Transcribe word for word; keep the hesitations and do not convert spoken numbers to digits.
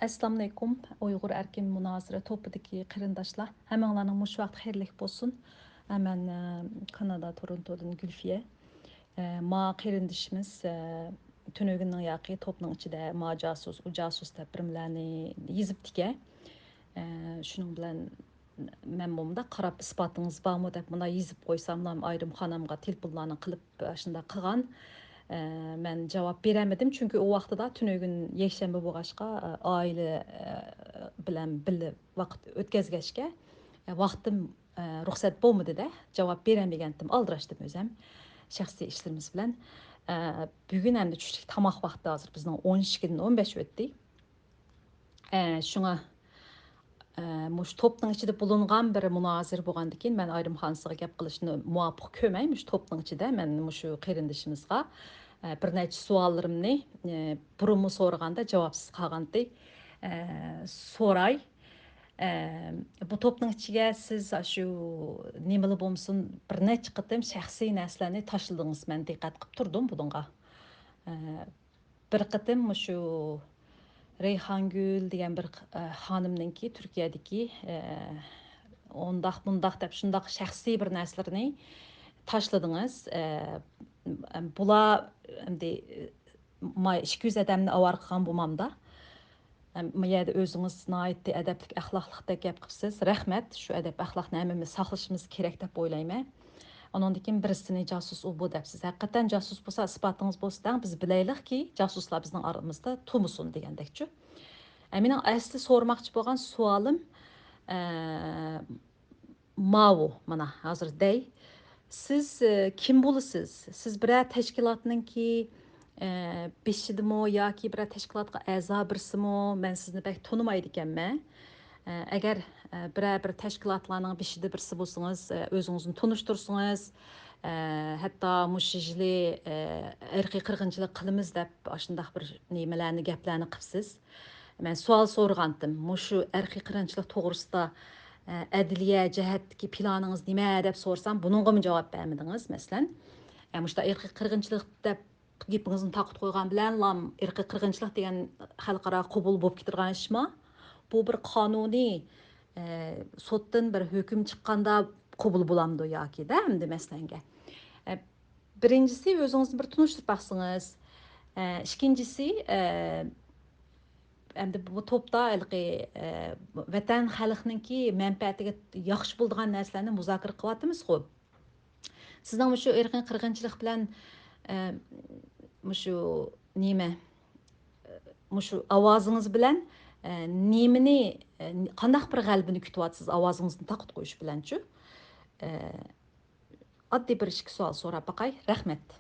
ئەسسالامۇئەلەيكۇم، ئۇيغۇر ئەركىن مۇنازىرە توپىدىكى قېرىنداشلار. ھەممىڭلارنىڭ مۇشۇ ۋاقتى خەيرلىك بولسۇن. مەن، ئە، كانادا تورونتودىن گۈلفىيە. ئە، ما قېرىندىشىمىز، ئە، تۈنۈگۈننىڭ ياقى توپنىڭ ئىچىدە ما جاسۇس، ئۇ جاسۇس دەپ بىرمىلەرنى يېزىپتىكەن. ئە، شۇنىڭ بىلەن مەن مۇنداق قاراپ، ئىسپاتىڭىز بارمۇ دەپ مۇنداق يېزىپ قويساملا، ئايرىم خانامغا تېلېفونلارنى قىلىپ، ئاشۇنداق قىلغان. ئە، مەن جاۋاب بېرەلمىدىم، چۈنكى ئۇ ۋاقتىدا تۈنۈگۈن يەكشەنبە بولغاچقا، ئە، ئائىلە، ئە، بىلەن بىللە ۋاقىت ئۆتكەزگەچكە، ئە، ۋاقتىم، ئە، رۇخسەت بولمىدى-دە، جاۋاب بېرەلمىگەنتىم، ئالدىراشتىم ئۆزەم شەخسىي ئىشلىرىمىز بىلەن. ئە، بۈگۈن ئەمدى چۈشلۈك تاماق ۋاقتى ھازىر بىزنىڭ ئون ئىككىدىن ئون بەش ئۆتتى. ئە، شۇڭا، ئە، مۇشۇ توپنىڭ ئىچىدە بولۇنغان بىر مۇنازىرە بولغاندىكىن، مەن ئايرىم خانىسىغا گەپ قىلىشنى مۇۋاپىق كۆرمەي، مۇشۇ توپنىڭ ئىچىدە مەن مۇشۇ قېرىندىشىمىزغا، ئە، بىر نەچچە سوئاللىرىمنى، ئە، بۇرۇنمۇ سورىغاندا جاۋابسىز قالغانتى. ئە، سوراي. ئە، بۇ توپنىڭ ئىچىگە سىز شۇ نېمىلا بولمىسۇن، بىر نەچچە قېتىم شەخسىي نەرسىلەرنى تاشلىدىڭىز. مەن دىققەت قىلىپ تۇردۇم بۇنىڭغا. ئە، بىر قېتىم مۇشۇ رەيھانگۈل دېگەن بىر، ئە، خانىمنىڭكى تۈركىيەدىكى، ئە، ئۇنداق مۇنداق دەپ شۇنداق شەخسىي بىر نەرسىلىرىنى تاشلىدىڭىز. ئە، بۇلار ئەمدى، ما ئىككى يۈز ئادەمنى ئاۋارە قىلغان بولمامدا. ئەم، ما يەردە ئۆزىڭىز ناھايىتى ئەدەپلىك، ئەخلاقلىقتەك گەپ قىپسىز. رەھمەت، شۇ ئەدەپ ئەخلاقنى ھەممىمىز ساقلىشىمىز كېرەك دەپ ئويلايمەن. ئۇنىڭدىن كېيىن بىرسىنى جاسۇس ئۇ بۇ دەپسىز. ھەقىقەتەن جاسۇس بولسا، ئىسپاتىڭىز بولسا دەڭ، بىز بىلەيلىككى، جاسۇسلار بىزنىڭ ئارىمىزدا تۇرمىسۇن دېگەندەكچۇ. ئە، مېنىڭ ئەسلى سورىماقچى بولغان سوئالىم، ئە، ماۋۇ، مانا، ھازىر دەي. سىز، ئە، كىم بولىسىز؟ سىز بىرەر تەشكىلاتنىڭكى، ئە، بېشىدىمۇ ياكى بىرەر تەشكىلاتقا ئەزا بىرسىمۇ؟ مەن سىزنى بەك تونۇمايدىكەنمەن. ئە، ئەگەر، ئە، بىرەر بىر تەشكىلاتلارنىڭ بېشىدا بىرسى بولسىڭىز، ئە، ئۆزىڭىزنى تونۇشتۇرسىڭىز، ئە، ھەتتا مۇشۇ يىلى، ئە، ئىرقىي قىرغىنچىلىق قىلىمىز دەپ ئاشۇنداق بىر نېمىلەرنى، گەپلەرنى قىپسىز. مەن سوئال سورىغانتىم، مۇشۇ ئىرقىي قىرغىنچىلىق توغرىسىدا، ئە، ئەدلىيە جەھەتتىكى پىلانىڭىز نېمە دەپ سورىسام، بۇنىڭغىمۇ جاۋاب بەرمىدىڭىز. مەسىلەن، ئە، مۇشۇنداق ئىرقىي قىرغىنچىلىق دەپ گېپىڭىزنى تاقىپ قويغان بىلەنلا، ئىرقىي قىرغىنچىلىق دېگەن خەلقئارا قوبۇل بولۇپ كېتىدىغان ئىشما؟ بۇ بىر قانۇنىي، ئە، سوتتىن بىر ھۆكۈم چىققاندا قوبۇل بولامدۇ ياكى دە، ئەمدى مەسىلەنگە. ئە، بىرىنچىسى، ئۆزىڭىزنى بىر تونۇشتۇرۇپ باقسىڭىز. ئە، ئىككىنچىسى، ئە، ئەمدى بۇ توپتا ھېلىقى، ئە، ۋەتەن خەلقنىڭكى مەنپەئەتىگە ياخشى بولىدىغان نەرسىلەرنى مۇزاكىرە قىلىۋاتىمىزغۇ. سىزنىڭ مۇشۇ ئىرقىي قىرغىنچىلىق بىلەن، ئە، مۇشۇ نېمە، مۇشۇ ئاۋازىڭىز بىلەن، ئە، نېمىنى، ئە، قانداق بىر غەلىبىنى كۈتۈۋاتىسىز ئاۋازىڭىزنى تاقىتىپ قويۇش بىلەنچۇ؟ ئە، ئاددىي بىر ئىككى سوئال سوراپ باقاي. رەھمەت.